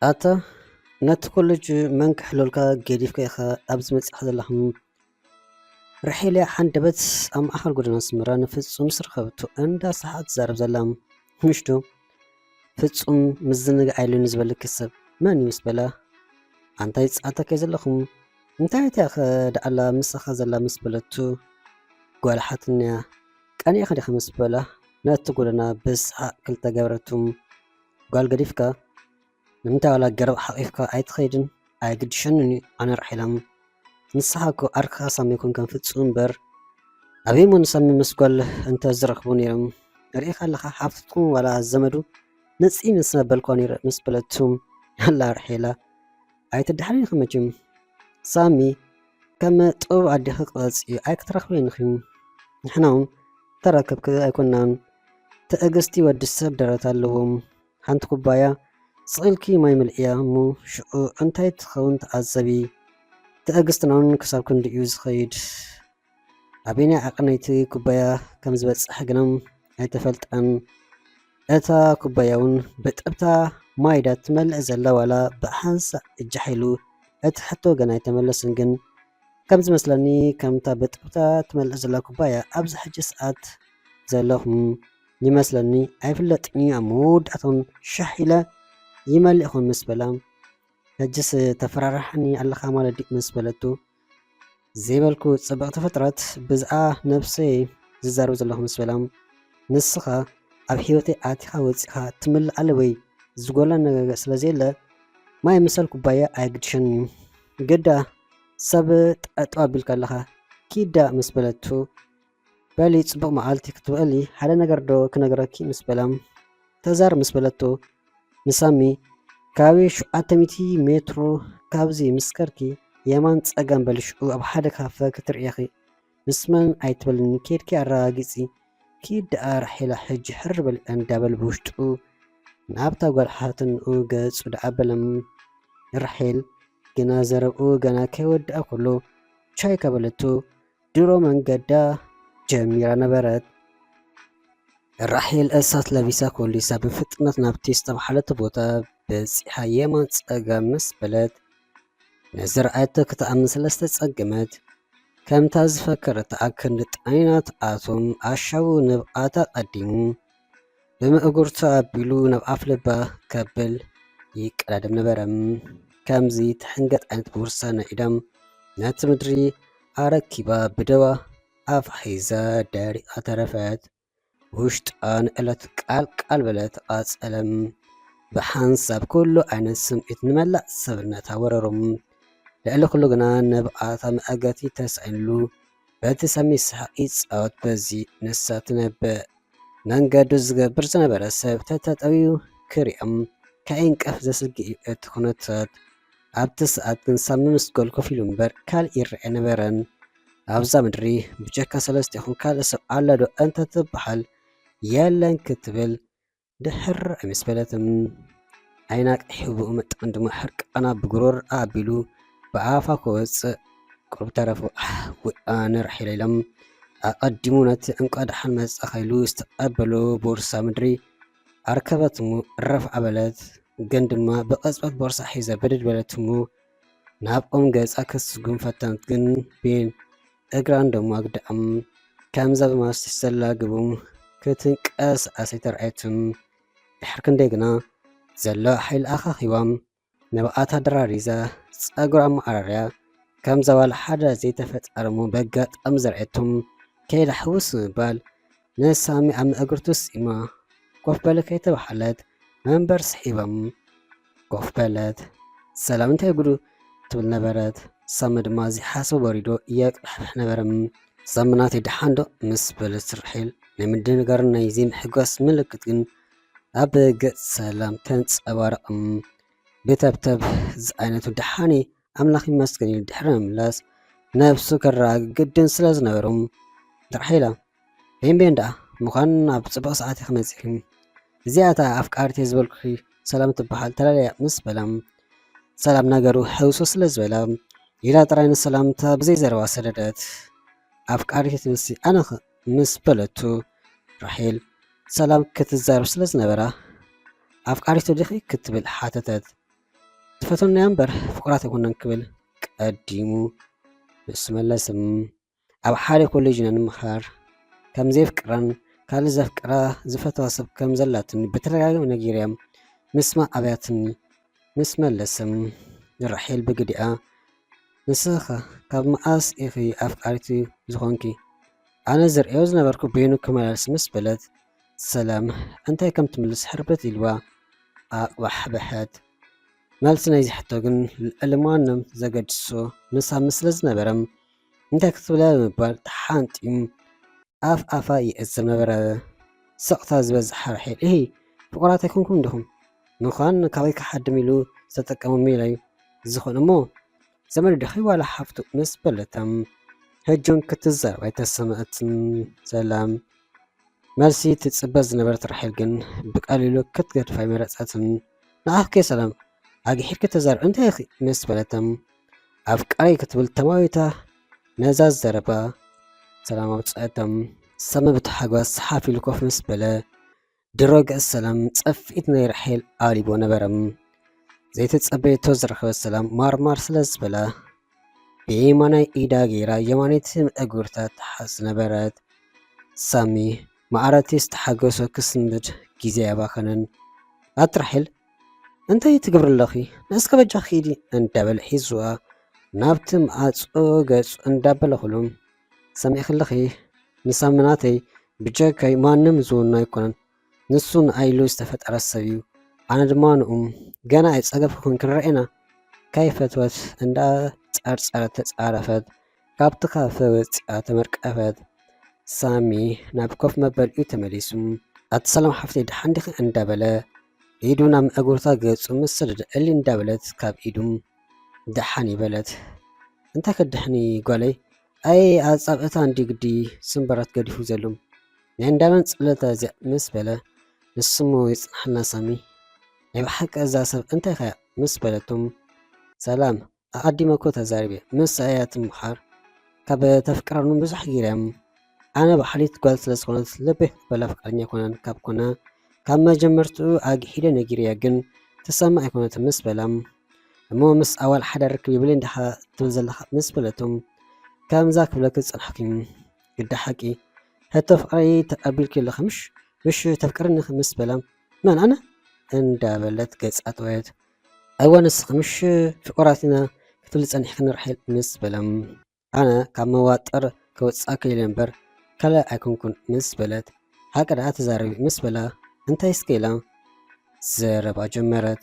ኣታ፣ ነቲ ኮለጅ መን ክሕለልካ ገዲፍካ ኢኻ ኣብዚ መጺኻ ዘለኻ? ራሄል እያ ሓንደበት ኣብ ማእከል ጎደና ኣስመራ ንፍጹም ምስ ረኸበቶ እንዳሰሓቐት ትዛረብ ዘላ። ምሽ ዶ ፍጹም ምዝንጋዕ የለን ዝበለኪ ሰብ መን እዩ ምስ በላ፣ ኣንታ ይጻተካ ዘለኹም እንታይ እቲያ ከ ደኣላ ምሳኻ ዘላ ምስ በለቱ፣ ጓል ሓትንያ ቀኒእኻ ዲኻ ምስ በላ፣ ነቲ ጎደና ብሰሓቕ ክልተ ገበረቱ። ጓል ገዲፍካ ንምንታይ ዋላ ገረብ ሓቒፍካ ኣይትኸይድን? ኣይግድሸንን እዩ ኣነ ራሒላ። ንስኻ እኮ ዓርክኻ ሳሚ ኣይኮንካን ፍጹም እምበር። ኣበይ እሞ ንሳሚ ምስ ጓል እንተ ዝረኽቡ ነይሮም? ርኢኻ ኣለኻ ሓፍትኩም ዋላ ዘመዱ ነፂ ምስ መበልኳ ነይረ ምስ በለቱ ኣላ ራሒላ። ኣይትድሓኒ ኢኺ መቸም ሳሚ፣ ከም ጥበብ ኣዴኺ ቅረፂ ኣይክትረኽብን ኢኺ። ንሕና እውን ተራከብኪ ኣይኮናን። ትዕግስቲ ወዲ ሰብ ደረት ኣለዎም። ሓንቲ ኩባያ ስቕ ኢልኪ ማይ ምልእያ እሞ ሽዑ እንታይ ትኸውን ተዓዘቢ። ትዕግስትና እውን ክሳብ ክንድኡ እዩ ዝኸይድ። ኣበየናይ ዓቐን ናይቲ ኩባያ ከም ዝበጽሕ ግና ኣይተፈልጠን። እታ ኩባያ እውን ብጥብታ ማይ ድያ ትመልእ ዘላ ዋላ ብሓንሳእ እጃሕ ኢሉ እቲ ሕቶ ገና ኣይተመለሰን። ግን ከም ዝመስለኒ ከምታ ብጥብታ ትመልእ ዘላ ኩባያ ኣብዚ ሕጂ ሰዓት ዘለኹም ይመስለኒ ኣይፍለጥን እዩ። ኣብ መወዳእታውን ሻሕ ኢለ ይመልእ ይኹን ምስ በላ፣ ሕጅስ ተፈራርሓኒ ኣለኻ ማለት ድዩ ምስ በለቱ፣ ዘይበልኩ ጽብቕቲ ፍጥረት ብዝኣ ነብሰይ ዝዛረብ ዘለኹ ምስ በላ፣ ንስኻ ኣብ ህይወተይ ኣቲኻ ወጺኻ ትምልኣለ ወይ ዝጎላ ነገር ስለ ዘየለ ማይ ምሰል ኩባያ ኣየግድሸኒ እዩ። ግዳ ሰብ ጠጠው ኣቢልካ ኣለኻ ኪዳ ምስ በለቱ፣ በሊ ጽቡቕ መዓልቲ ክትበሊ ሓደ ነገር ዶ ክነግረኪ ምስ በላ፣ ተዛር ምስ በለቶ፣ ንሳሚ ካበይ ሸውዓተ ሚእቲ ሜትሮ ካብዚ ምስ ከድኪ የማን ጸጋም በሊ ሽዑ ኣብ ሓደ ካፈ ክትርእየኺ ምስ መን ኣይትበልኒ ኬድኪ ኣረጋጊጺ ኪድ ደኣ ራሒላ ሕጂ ሕር በሊ እንዳበል ብውሽጡ ናብታ ጓል ሓትንኡ ገጹ ደኣ በለም። ራሒል ግና ዘረብኡ ገና ከይወድኣ ከሎ ቻይ ከበለቶ ድሮ መንገዳ ጀሚራ ነበረት። ራሄል እሳት ለቢሳ ኮሊሳ ብፍጥነት ናብቲ ዝተባህለቶ ቦታ በጺሓ የማን ጸጋም ምስ በለት፣ ነዚ ረኣየቶ ክትኣምን ስለ ዝተጸገመት፣ ከምታ ዝፈከረታ ኣክንዲ ጣኒና ትኣቶም ኣሻቡ ንብኣታ ቀዲሙ ብምእጉርቱ ኣቢሉ ናብ ኣፍ ልባ ከብል ይቀዳደም ነበረ። ከምዚ ትሕንገጥ ዓይነት ቦርሳ ናይ ኢዳም ነቲ ምድሪ ኣረኪባ ብደዋ ኣፍ ሒዛ ደሪቓ ተረፈት። ውሽጣ ንዕለት ቃል ቃል በለ ተቓጸለ። ብሓንሳብ ኩሉ ዓይነት ስምዒት ንመላእ ሰብነታ ወረሮም። ልዕሊ ኩሉ ግና ንብኣታ መኣገቲ ተሳኢንሉ። በቲ ሰሚ ሰሓቕ ይጻወት በዚ ንሳ ትነብእ። መንገዱ ዝገብር ዝነበረ ሰብ ተተጠውዩ ክሪኦም ከይንቀፍ ዘስግእ እዩ እቲ ኩነታት። ኣብቲ ሰዓት ግን ሳሚ ምስ ጓል ኮፍ ኢሉ እምበር ካልእ ይረአ ኣይነበረን። ኣብዛ ምድሪ ብጀካ ሰለስቴኹም ካልእ ሰብ ኣሎ ዶ እንተትበሃል የለን ክትብል ድሕር ኣይምስ በለትን። ዓይና ቀሒቡ ብኡ መጠን ድማ ሕርቃና ብጉሮሮኣ ኣቢሉ ብኣፋ ክወጽእ ቁሩብ ተረፎ። ኣሕ፣ ውኣ ንርሒለ ኢሎም ኣቐዲሙ ነቲ እንቋ ደሓን መጻኻ ኢሉ ዝተቐበሎ ቦርሳ ምድሪ ኣርከበት እሞ ረፍ ኣበለት። ግን ድማ ብቕጽበት ቦርሳ ሒዛ ብድድ በለት እሞ ናብ ኦም ገጻ ክትስጉም ፈተነት፣ ግን ቤን እግራ እንዳማግደኣም ከምዛ ብማስቲሽ ዘላ ግቡም ክትንቀሳቐስ ኣይተራእየትን። ድሕሪ ክንደይ ግና ዘሎ ሓይሊ ኣኻኺባም ንብኣታ ደራሪዛ ጸጉራ ኣመዓራርያ ከምዛ ዋላ ሓደ ዘይተፈጠረ እሞ በጋጣሚ ዘርኣየቶም ከይዳ ሕውስ ብምባል ንሳሚ ኣብ መእግርቱ ስኢማ ኮፍ በለ ከይተባህለት መንበር ስሒባም ኮፍ በለት። ሰላም እንታይ ጉዱ ትብል ነበረት። ሳሚ ድማ ዘይሓሰቦ ወሪዶ የቅሕብሕ ነበረ። ሳሚ ናተይ ደሓን ዶ ምስ በለት ራሄል ናይ ምድንጋርን ናይ ዘይምሕጓስ ምልክት ግን ኣብ ገጽ ሰላም ተንጸባረቐ። ብተብተብ ዝዓይነቱ ደሓን እየ ኣምላኽ ይመስገን ኢሉ ድሕሪ ምምላስ ነብሱ ከረጋግእ ግድን ስለ ዝነበሮም ራሄላ ቤንቤን ደኣ ምዃን ኣብ ጽቡቕ ሰዓት ኢኺ መጺኺ። እዚኣ እታ ኣፍቃሪተይ ዝበልኩኺ ሰላም ትበሃል ተላለያ ምስ በላ፣ ሰላም ነገሩ ሕውስውስ ስለ ዝበላ፣ ኢላ ጥራይ ንሰላምታ ብዘይ ዘረባ ሰደደት። ኣፍቃሪተይ ትብልሲ ኣነኸ ምስ በለቱ፣ ራሄል ሰላም ክትዛረብ ስለ ዝነበራ፣ ኣፍቃሪቱ ዲኺ ክትብል ሓተተት። ትፈትወኒ እያ እምበር ፍቁራት ኣይኮነን ክብል ቀዲሙ ንሱ መለስም። ኣብ ሓደ ኮሌጅ ኢና ንምሃር። ከም ዘየፍቅራን ካልእ ዘፍቅራ ዝፈትዋ ሰብ ከም ዘላትኒ ብተደጋጋሚ ነጊረያ ምስማዕ ኣብያትኒ ምስ መለስም ንራሄል ብግዲኣ ንስኻ ካብ መኣስ ኢኺ ኣፍቃሪት ዝኾንኪ? ኣነ ዝርእዮ ዝነበርኩ በይኑ ክመላልስ ምስ በለት ሰላም እንታይ ከም ትምልስ ሕርበት ኢልዋ ኣቕባሕበሐት። መልሲ ናይዚ ሕቶ ግን ልዕሊ ማንም ዘገድሶ ንሳ ምስ ስለ ዝነበረ እንታይ ክትብላ ብምባል ተሓንጢም ኣፍ ኣፋ ይእዝር ነበረ። ስቕታ ዝበዝሓ ራሄል እሂ ፍቑራት ኣይኮንኩም ዲኹም? ምዃን ካበይ ክሓድም ኢሉ ዝተጠቀመ ሜላ እዩ ዝኾን እሞ ዘመዱ ዲኺ ዋላ ሓፍቱ ምስ በለታ ሕጂ እውን ክትዛረብ ኣይተሰምዐትን ሰላም። መልሲ ትጽበ ዝነበረት ራሄል ግን ብቐሊሉ ክትገድፋ ኣይመረጸትን። ንዓኺ ከ ሰላም ኣግሒድኪ ተዛረቢ እንታይ ኢኺ ምስ በለታ ኣፍቃሪይ ክትብል ተማዊታ ነዛ ዘረባ ሰላም ኣውጽኣታ። ሳሚ ብታሕጓስ ሓፍ ኢሉ ኮፍ ምስ በለ ድሮ ገጽ ሰላም ጸፍኢት ናይ ራሄል ኣሊቦ ነበረ። ዘይተጸበየቶ ዝረኸበ ሰላም ማርማር ስለ ዝበላ ብየማናይ ኢዳ ገይራ የማነይቲ መእጉርታ ትሓዝ ነበረት። ሳሚ ማዕረቲ ዝተሓገሶ ክስንብድ ግዜ ኣባኸነን። ኣቲ ራሄል እንታይ ትገብሪ ኣለኺ? ንእስከ በጃኺ ኪዲ እንዳበለ ሒዝዋ ናብቲ ማዕጾ ገጹ እንዳበለ ኩሉ ሰሚዕኺ ኣለኺ ንሳሚ ናተይ ብጀካይ ማንም ዝውኖ ኣይኮነን። ንሱ ንኣይ ኢሉ ዝተፈጠረ ሰብ እዩ። ኣነ ድማ ንኡ። ገና ኣይጸገብኩን ክንረኤና። ከይፈትወት እንዳ ጸርጸረት ተጻረፈት። ካብቲ ካፈ ወጺኣ ተመርቀፈት። ሳሚ ናብ ኮፍ መበሊኡ ተመሊሱ ኣቲ ሰላም ሓፍተይ ደሓን ዲኺ እንዳበለ ኢዱ ናብ መእጉርታ ገጹ ምስ ሰደደ እሊ እንዳበለት ካብ ኢዱ ደሓን ይበለት። እንታይ ከድሕኒ ጓለይ ኣይ ኣጻብእታ እንዲ ግዲ ስምበራት ገዲፉ ዘሎ ናይ እንዳመን ጽለታ እዚኣ ምስ በለ ንስሙ ይጽናሕና ሳሚ ናይ ብሓቂ እዛ ሰብ እንታይ ኸያ ምስ በለቶም ሰላም ኣቐዲመ እኮ ተዛሪበ ምስ ኣያ ትምሓር ካብ ተፍቅረኑ ብዙሕ ጊርያም ኣነ ባሕሊት ጓል ስለ ዝኾነት ልበይ ክበላ ፍቃደኛ ኮነን ካብ ኮነ ካብ መጀመርትኡ ኣግሒደ ነጊርያ ግን ትሰማ ኣይኮነትን ምስ በላ እሞ ምስ ኣዋል ሓደ ርክብ ይብለይ እንዲኻ ትብል ዘለኻ ምስ በለቶም ከምዛ ክብለኪ ዝጸናሕኩ ግዲ ሓቂ ሕቶ ፍቕረይ ተቐቢልኪ ኣለኺ ምሽ ምሽ ተፍቅርኒ ምስ በላ መን ኣነ እንዳበለት ገጻ ጠወየት ኣይዋ ንስኺ ምሽ ፍቑራት ኢና ክትብሊ ጸኒሕክኒ ራሄል ምስ በላ ኣነ ካብ መዋጥር ከውጽኣኪ ኢለ እምበር ካልእ ኣይኮንኩን ምስ በለት ሓቂ ደኣ ተዛረቢ ምስ በላ እንታይ እስከ ኢላ ዘረባ ጀመረት።